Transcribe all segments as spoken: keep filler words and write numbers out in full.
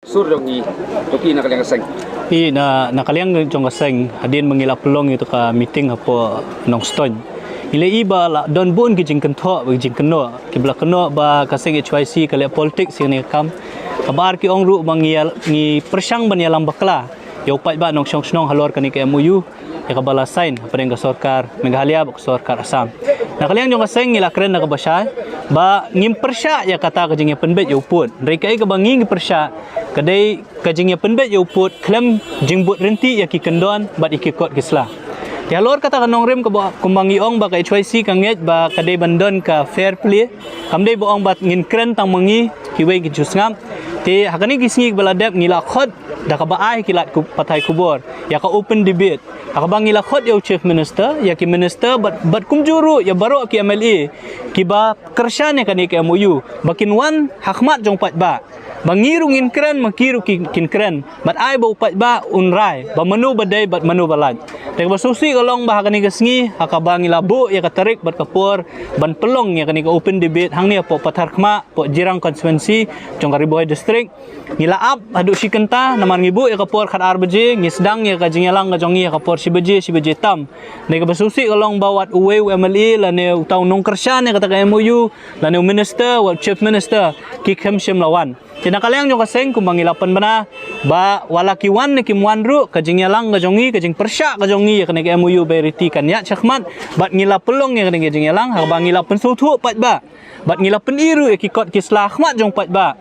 Sur jong ngi, to ki na ka liang ka seng. I na, na ka liang jong ka seng, hadien ba ngi la pynlong ïa ka meeting hapoh Nongstoiñ, ngi la i ba la don bun ki jingkynthoh, ki jingkynnoh, ki ba la kynnoh ba ka seng H Y C ka leh politics ïa kane ka kam. Kaba ar ki ong ruh ba ngi ïa, ngi pyrshang ban ïalam bakla ïa u paidbah nongshong shnong halor kane ka M O U, ïa kaba la sign hapdeng ka sorkar Meghalaya bad ka sorkar Assam. Na ka liang jong ka seng ngi la kren da kaba shai ba ngim pyrshah ïa kata ka jingïapynbeit ïa u pud. Hynrei kaei kaba ngi ngi pyrshah, ka dei ka jingïapynbeit ïa u pud khlem jingbud ryntih ïa ki kyndon bad ïa ki kot ki sla. Te halor kata ka nongrim kaba kumba ngi ong ba ka H Y C ka ngeit ba ka dei ban don ka fair play, kam dei ba ong ba ngin kren tang ma ngi, kiwei ki ju sngap. Te ha kane ki sngi ba la dep ngi la khot da kaba ai ki lad pathai khubor ïa ka open debate, ha kaba ngi la khot ïa u Chief Minister, ïa ki minister bad, bad kumjuh ruh ïa baroh ki M L A kiba kyrshan ïa kane ka M O U, ba kin wan ha khmat jong paidbah, ba ngi ruh ngin kren, ma ki ruh ki, kin kren, bad ai ba u paidbah un rai ba mano ba dei bad mano ba lait. Te kaba sngewsih ka long ba ha kane ka sngi, ha kaba ngi la buh ïa ka tarik bad ka por ban pynlong ïa kane ka open debate hangne hapoh Patharkhmah, hapoh Jirang constituency jong ka Ri Bhoi District, ngi la ap haduh shi kynta, namar ngi buh ïa ka por khatar baje, ngi sdang ïa ka jingïalang ka jong ngi ïa ka por shi baje, shi baje tam. Te kaba sngewsih ka long ba wat uwei u M L A lane uta u nongkyrshan ïa kata ka M O U, lane u minister, wat chief minister, ki khlem shym la wan. Te na ka liang jong ka seng kumba ngi la pynbna ba wat la ki wan ne kim wan ruh, ka jingïalang ka jong ngi, ka jingpyrshah ka jong ngi ïa kane ka M O U ba riti kan ïaid shakhmat, bad ngi la pynlong ïa kane ka jingïalang ha kaba ngi la pynsngewthuh paidbah, bad ngi la pyni ruh ïa ki kot ki sla ha khmat jong paidbah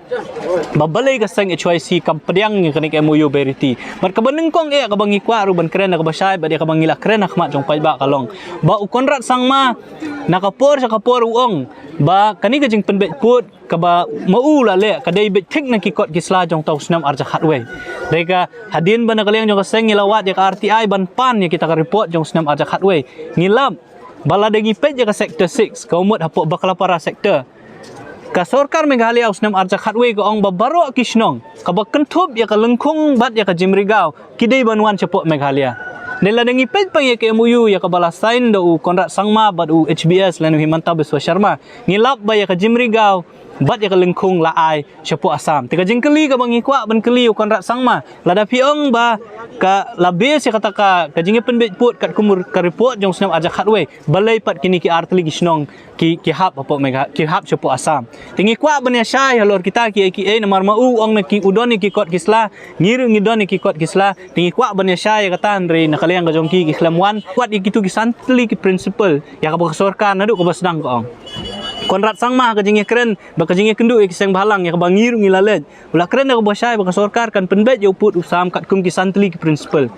ba balei ka seng H Y C kam pdiang ïa kane ka M O U ba riti. Bad kaba nyngkong eh kaba ngi kwah ruh ban kren da kaba shai bad ïa kaba ngi la kren ha khmat jong paidbah ka long ba u Conrad Sangma, na ka por sha ka por u ong ba kane ka jingpynbeit pud kaba ma u la leh ka dei beit thik na ki kot ki sla jong uta u snem arhajar khatwei. Dei ka hadien ba na ka liang jong ka seng ngi la wad ïa ka R T I ban pan ïa kita ka report jong u snem arhajar khatwei, ngi lap ba lada ngi peit ïa ka sector six, ka mut hapoh Baklapara sector, ka sorkar Meghalaya u snem arhajar khatwei ka ong ba baroh ki shnong kaba kynthup ïa ka Lyngkhung bad ïa ka Jymrigaw ki dei ban wan shapoh Meghalaya. Te lada ngi peit pat ïa ka M O U ïa kaba la sign da u Conrad Sangma bad u H B S lane u Himanta Biswa Sharma, ngi lap ba ïa ka Jymrigaw bad ïa ka Lyngkhung la ai shapoh Assam. Te ka jingkylli kaba ngi kwah ban kylli u Conrad Sangma, lada phi ong ba ka la base ïa kata ka, ka jingïapynbeit pud katkum ka report jong u snem arhajar khatwei, balei pat kine ki artylli ki shnong ki, ki hap hapoh Megha-, ki hap shapoh Assam. Te ngi kwah ban ïa shai halor kita ki, ki, eh, namar ma u ong na ki u don ïa ki kot ki sla, ngi ruh ngi don ïa ki kot ki sla. Te ngi kwah ban ïa shai ïa kata, hynrei na ka liang ka jong ki ki khlem wan. Wat ïa kitu ki san tylli ki principle ïa kaba ka sorkar naduh kaba sdang ka ong. Conrad Sangma ka jingïakren bad ka jingïakynduh ïa ki seng bhalang ïa kaba ngi ruh ngi la leit, u la kren da kaba shai ba ka sorkar kan pynbeit ïa u pud u Assam katkum ki san tylli ki principle.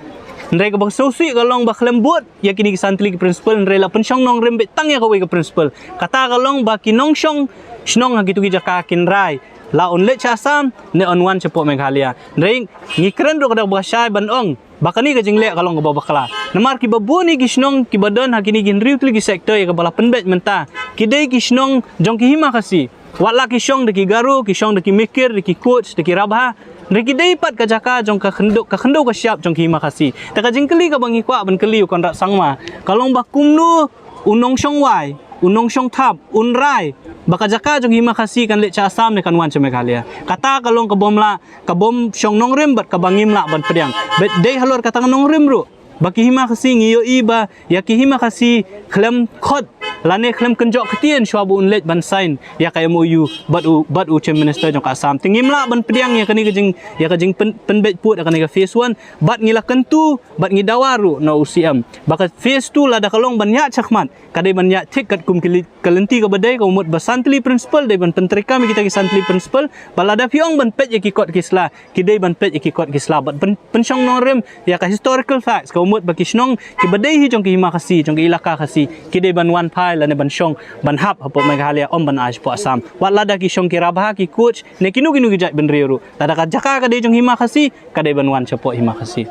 Hynrei kaba sngewsih ka long ba khlem bud ïa kine ki san tylli ki principle, hynrei la pynshong nongrim beit tang ïa kawei ka principle. Kata ka long ba ki nongshong shnong ha kitu ki jaka kin rai la un leit sha Assam ne un wan shapoh Meghalaya. Hynrei ngi kren ruh da kaba shai ban ong ba kane ka jingleh ka long kaba bakla. Namar kiba bun ïa ki shnong kiba don ha kine ki hynriew tylli ki sector ïa kaba la pynbeit mynta, ki dei ki shnong jong ki Hima Khasi. Wat la ki shong da ki Garo, ki shong da ki Mikir, da ki Koch, da ki Rabha, hynrei ki dei pat ka jaka jong ka khyndew, ka khyndew ka shyiap jong ki Hima Khasi. Te ka jingkylli kaba ngi kwah ban kylli u Conrad Sangma ka long ba kumno u nongshong wai, u nongshong thap un rai ba ka jaka jong ki Hima Khasi kan leit sha Assam ne kan wan sha Meghalaya. Kata ka long ka bym lah, ka bym shong nongrim bad kaba ngim lah ban pdiang. Bad dei halor kata ka nongrim ruh ba ki Hima Khasi ngi ïohi ba ïa ki Hima Khasi khlem khot lane khlem kynjoh ktien shuwa ba un leit ban sign ïa ka M O U bad u, bad u Chief Minister jong ka Assam. Te ngim lah ban pdiang ïa kane ka jing, ïa ka jingpyn, pynbeit pud ïa kane ka phase one, bad ngi la kyntu bad ngi dawa ruh na u C M ba ka phase two lada ka long ban ïaid shakhmat, ka dei ban ïaid thik katkum ki li-, ka lynti kaba dei, ka mut ba san tylli principle, dei ban pyntreikam ïa kita ki san tylli principle. Ba lada phi ong ban peit ïa ki kot ki sla, ki dei ban peit ïa ki kot ki sla bad pyn, pynshong nongrim ïa ka historical facts, ka mut ba ki shnong kiba dei hi jong ki Hima Khasi, jong ki Elaka Khasi, ki dei ban wan phai lane ban shong, ban hap hapoh Meghalaya, ym ban ai shapoh Assam. Wat lada ki shong ki Rabha, ki Koch ne kino kino ki jaitbynriew ruh, lada ka jaka ka dei jong Hima Khasi, ka dei ban wan shapoh Hima Khasi.